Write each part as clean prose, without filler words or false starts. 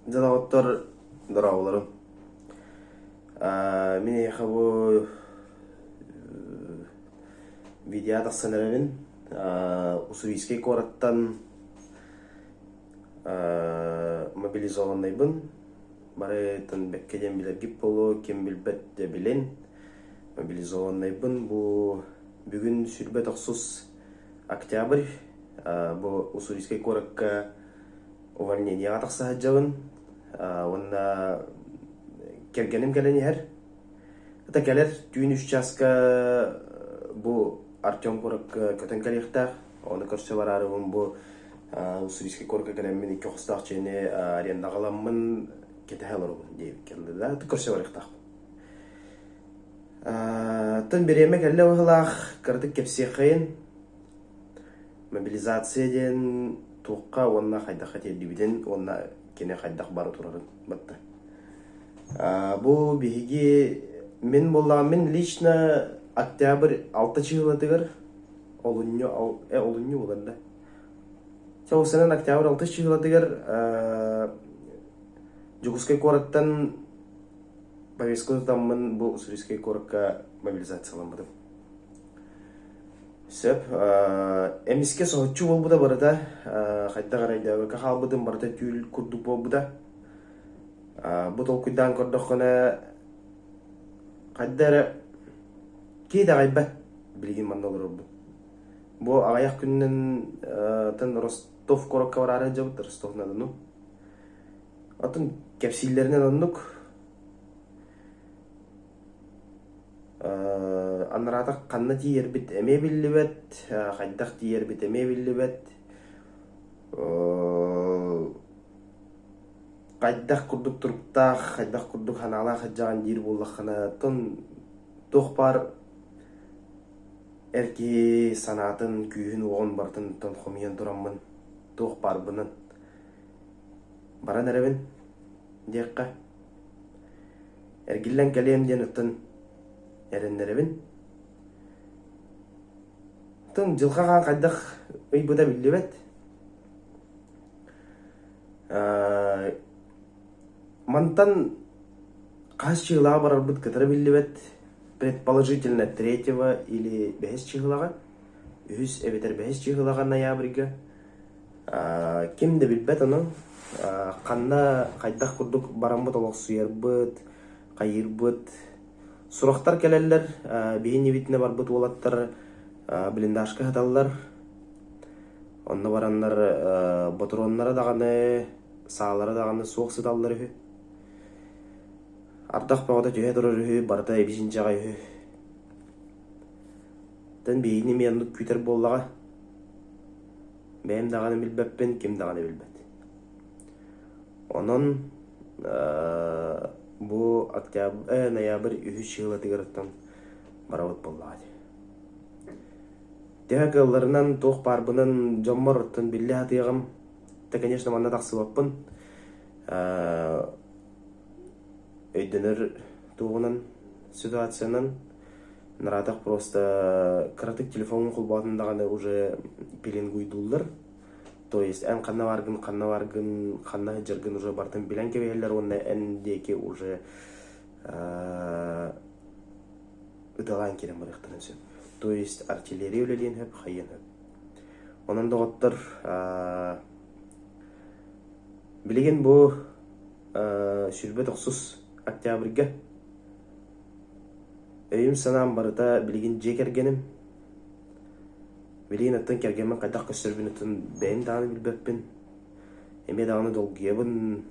Дьэ доҕоттор, дорооболорун. Мин эһиэхэ бу видео тахсан эрэбин. Уссурийскай куораттан мобилизованнайбын. Барытын бэккэ диэн билэргит буолуо, ким билбэт да билин. Мобилизованнайбын бу бүгүн 29 октябрь бу Уссурийскай куоракка увольнениеҕа тахса сылдьабын уонна кэргэним кэлэн иһэр. Это кэлэр түүн үс чааска бу Артем куоракка көтөн кэлиэхтээх. Ону көрсө бараарыбын бу Уссурийскай куоракка кэлэммин икки хостоох дьиэни арендаҕа ыламмын кэтэһэ олоробун диэбиккэ да көрсө барыахтаахпын. Тын бириэмэ кэллэ быһыылаах, кыратык кэпсиэххэйин. Мобилизация диэн туохха уонна хайдахха тиэрдибитин уонна кини хайдах бара турарын батта. Бу биһиги мин буоллаҕым мин лично октябрь алта чыһылатыгар олунньу олунньу буолар да. Чэ октябрь алтыс чыһылатыгар Дьокуускай куораттан повестка тутаммын бу Уссурийскай куоракка мобилизацияламмытым. Сөп. Эмискэ соһуччу буолбута барыта. Хайдах эрэ өйдөөбөккө хаалбытым барыта түүл курдук буолбута. Бу толкуйдаан көрдөххүнэ, хайда эрэ киһи итэҕэйбэт билигин манна олорорбун. Бу аҕыйах күнүнэн тэн Ростов куоракка бараары сылдьабыт, Ростов-на-Дону. Атын кэпсииллэринэн оннук. Анараатах ханна тиийэрбит эмиэ биллибэт, хайдах тиийэрбит эмиэ биллибэт. Хайдах курдук туруктаах, хайдах курдук санаалаах сылдьаҕын диир буоллаххына, оттон туох баар эр киһи санаатын, күүһүн-уоҕун барытын оттон хомуйан тураммын, туох баарбынан баран эрэбин диэххэ. Эргиллэн кэлиэм диэн оттон эрэннэрэбин. Оттон дьылҕа хаан хайдах ыйбыта биллибэт. Мантан хас чыылаҕа барарбыт кытары биллибэт. Предположительно третьего или бэһис чыһылаҕа, үһүс эбэтэр бэһис чыһылаҕа ноябрьга Ким да билбэт ону, ханна хайдах курдук бараммыт олохсуйарбыт, хайыырбыт. Сурахтар кэлэллэр, биһи иннибитинэ барбыт уолаттар блиндажка сыталлар. Онно бараннар ботуруоннара даҕаны, саалара даҕаны суох сыталлар үһү. Ардах бөҕөтө түһэ турар үһү, барыта ибис-инчэҕэй үһү. Оттон биһигини эмиэ оннук күүтэр буоллаҕа. Бэйэм даҕаны билбэппин, ким даҕаны билбэт. Онон бу октябрь, ноябрь үһүс чыһылатыгар барабыт буоллаҕа дии. Төһө кыалларынан, туох баарбынан дьоммор оттон биллэ сатыаҕым. Да, конечно, манна тахсыбаппын. Өйдөнөр туоҕунан, ситуациянан Нараатах просто кыратык телефоҥҥун холбоотун даҕаны уже пеленгуйдууллар. То есть эн ханна бааргын, ханна бааргын, ханна сылдьаргын уже барытын билэн кэбиһэллэр уонна эн диэки уже ыталаан киирэн барыахтарын сөп. То есть артиллерия үлэлиэн сөп, хайыан сөп. Онон доҕоттор билигин бу 29 октябрьга Өйүм-санаам барыта билигин дьиэ кэргэним. Билигин оттон кэргэммин хайдах көрсөрбүн оттон бэйэм даҕаны билбэппин. Эмиэ даҕаны долгуйабын,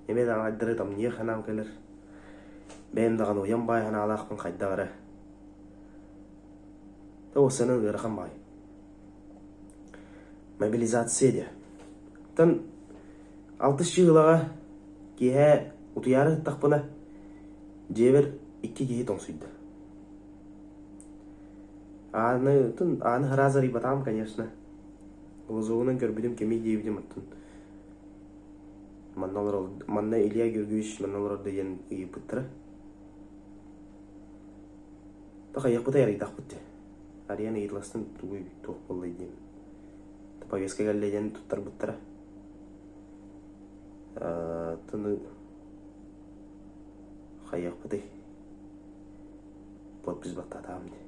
эмиэ даҕаны айдары тамныйар санаам кэлэр. Бэйэм даҕаны уйан баай санаалаахпын хайдах эрэ. Тоҕус ыарахан баай. Мобилизация диэ. Оттон алтыс чыһылаҕа киэһэ утуйаары сыттахпына Дьиэбэр икки киһи тоҥсуйда. Ааны, ааны сразу арыйбатаҕым, конечно. Глазогунан көрбүтүм кимий диэбитим оттон манна олорор манна Илья Георгиевич манна олорор диэн ыйыппыттара. Хайыахпытай арыйдахпыт дии. Арыйан ыйыталастым тугуй туох буоллай диэн. Повестка кэллэ диэн туттарбыттара. Оттон хайыахпытый? Подпись баттаатаҕым дии.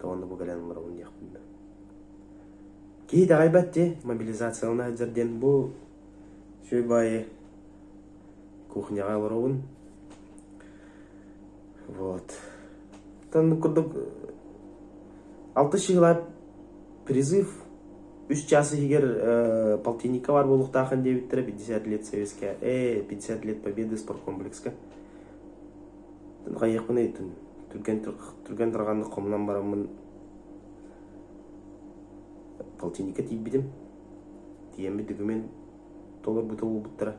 Тоҕо бу кэлэн олоробун диэхпин да. Киһи итэҕэйбэт дии, мобилизациялана сылдьар диэн бу үчүгэй баайы кухняҕа олоробун. Вот. Оттон курдук алтыс чыһыла призыв үс чаас иһигэр полтинникка баар буолуохтаахын диэбиттэрэ 50 лет советская 50 лет победы спорткомплекска. Хайыахпын ыйыттым. Түргэн түргэн тарҕаннык хомунан бараммын полтинникка тиийбитим. Тиийэммит документ толорбута буолбуттара.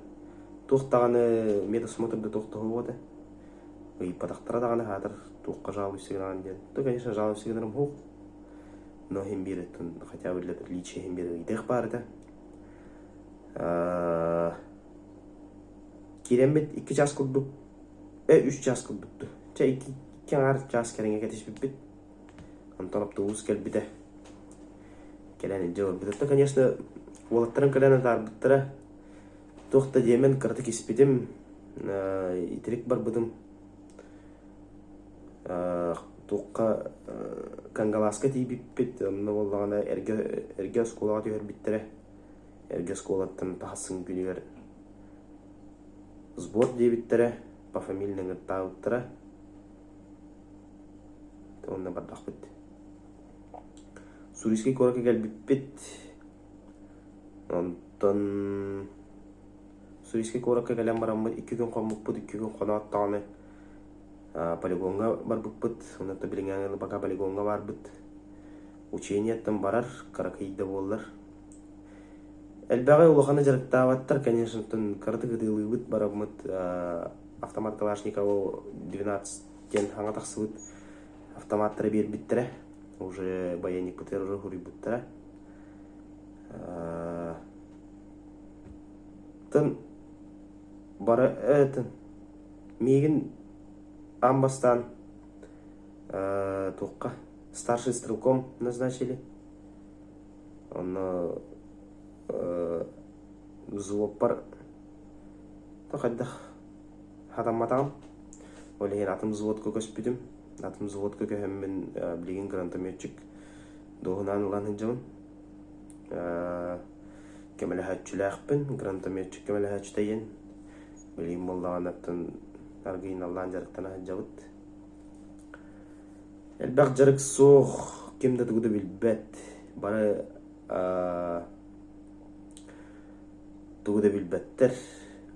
Туох даҕаны медосмотр да туох да суох этэ. Ыйыппатахтара даҕаны аатар туохха жалуйся гынаҕын диэн. То, конечно, жалуйся гынарым суох. Но иһин биир өттүн хотя бы для приличия иһин биир ыйытыах баар этэ. Киирэммит икки чаас курдук, үс чаас курдук Чэ икки икки аҥаар чаас кэриҥэ кэтиспиппит. Онтон оптуобус кэлбитэ. Кэлэн илдьэ барбыта. Конечно, уолаттарым кэлэн атаарбыттара. Туох да диэмэн кыратык испитим, итирик барбытым. Туохха Кангалааска тиийбиппит, онно буоллаҕына эргэ эргэ оскуолаҕа түһэрбиттэрэ. Эргэ оскуолаттан таһасын күнүгэр сбор диэбиттэрэ, пофамильно ыҥыртаабыттара. Уонна бардахпыт. Сурийскай куоракка кэлбиппит. Онтон Сурийскай куоракка кэлэн бараммыт икки күн хоммуппут, икки күн хоноот даҕаны полигоҥҥа барбыппыт. Онон билиҥҥээҥи пока полигоҥҥа баарбыт. Учениеттан барар, кыракый да буоллар. Элбэҕи улаханы дьарыктаабаттар, конечно, оттон кыратык ытыалыыбыт бараммыт автомат Калашникова 12 диэн саҥа тахсыбыт автоматтары биэрбиттэрэ. Уже военникпытыгар уже суруйбуттара. Тын бары этин миигин аан бастаан туохха старший стрелком назначили. Онно взводпар хайдах хатамматаҕым. Ол иһин атын взводка көспүтүм. Атын взводка көһөммүн билигин гранатометчик дуоһунаан ылан сылдьабын. Көмөлөһөөччүлээхпин, гранатометчик көмөлөһөөччүтэ диэн. Билигин буоллаҕына оттон аргыйналлаан дьарыктана сылдьабыт. Элбэх дьарык суох, ким да тугу да билбэт. Бары тугу да билбэттэр.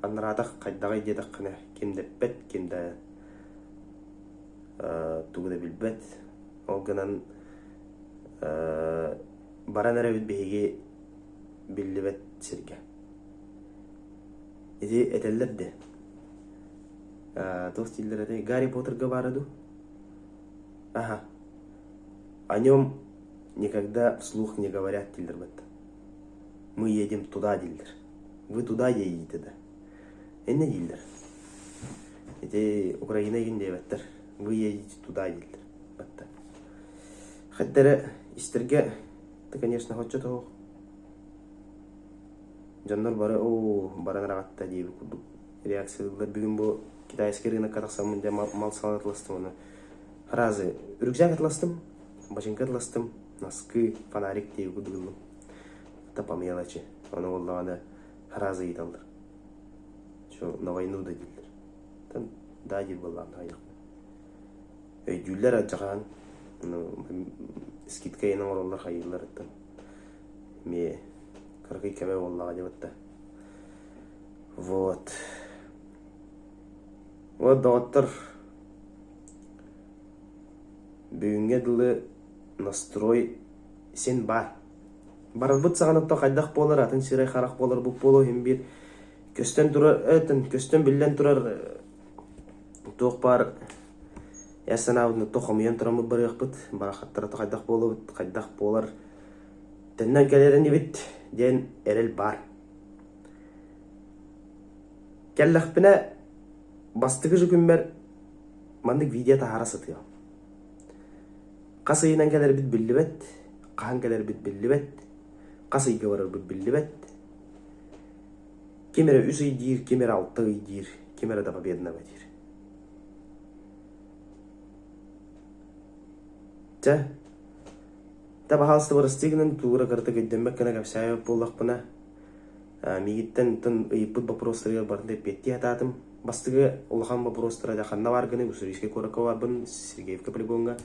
Анараатах хайдаҕый диэтэххинэ, ким да эппэт, ким да тугу да билбэт. Ол гынан баран эрэбит биһиги биллибэт сиргэ. Ити этэллэр де. Туох дииллэр этэй? Гарри Поттерга баара дуу? Аха. О нем никогда вслух не говорят дииллэр батта. Мы едем туда дииллэр. Вы туда едете да. Иннэ дииллэр. Ити Украина игин диэбэттэр. Вы едете туда дииллэр. Батта. Хайда эрэ истэргэ ты, конечно, хоччо тоһуох. Дьоннор бары оо баран араҕатта диэбит курдук реакциялыыллар. Бүгүн бу китайский рынокка тахсаммын дьэ мал сал атыластым ону разы рюкзак атыластым, бачыҥка атыластым, носки, фонарик диэбит курдук ыллым. Это по мелочи. Ону буоллаҕына разы ыйыталлар. Что, на войну да дииллэр. Там да диир буоллаҕына хайыахпын. Өйдүүллэр алдьархаан скидка иһин оҥороллор хайыыллар оттон эмиэ кыракый кэмэ буоллаҕа дии батта вот вот доҕоттор бүгүҥҥэ дылы настрой син баар барарбыт саҕана то хайдах буолар атын сирэй харах буоларбыт буолуо иһин биир көстөн турар көстөн биллэн турар туох баар Эр санаабытын то хомуйан тураммыт барыахпыт, барахаттара хайдах буолабыт, хайдах буолар, төннөн кэлэр инибит диэн эрэл баар. Кэллэхпинэ бастакы же күммэр маннык видео таһаара сытыам. Хас ыйынан кэлэрбит биллибэт, хаһан кэлэрбит биллибэт, хас ыйга барарбыт биллибэт. Ким эрэ үс ый диир, ким эрэ алта ый диир, ким эрэ до победного диир. Чэ, да баһаалыста бырастыы гынан туура кыратык өйдөммөт гына кэпсээбит буоллахпына, миигиттэн тын ыйыппыт боппуруостарыгар барытын эппиэттии сатаатым. Бастакы улахан боппуруостара дьэ ханна бааргыный, Уссурийскай куоракка барбын, Сергеевка полигоҥҥа.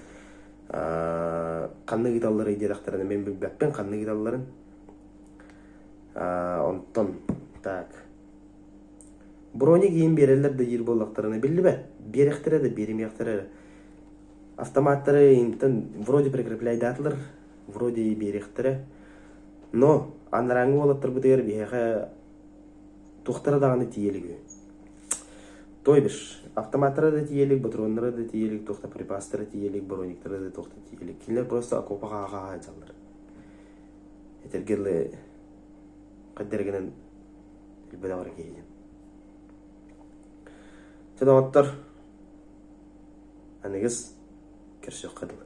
Ханна ыыталларый диэтэхтэринэ мин билбэппин ханна ыыталларын. Онтон так броник иһин биэрэллэр да диир буоллахтарына биллибэт. Биэрэхтэрэ да биэримиэхтэрэ эрэ. Автоматтары интэн вроде прикрепляйдаатылар, вроде биэриэхтэрэ. Но анарааҥҥы уолаттарбытыгар биһиэхэ туохтара даҕаны тиийэ илик үһү. То бишь, автоматтара да тиийэ илик, ботуруоннара да тиийэ илик, туох да припастара тиийэ илик, брониктара да туох да тиийэ илик. Кинилэр просто окопа хааха сылдьаллар. Этэргэ дылы хайдах эрэ гынан билбэтэх эрэ киһи диэн. Чэ доҕоттор, аныгыс көрсүөххэ дылы.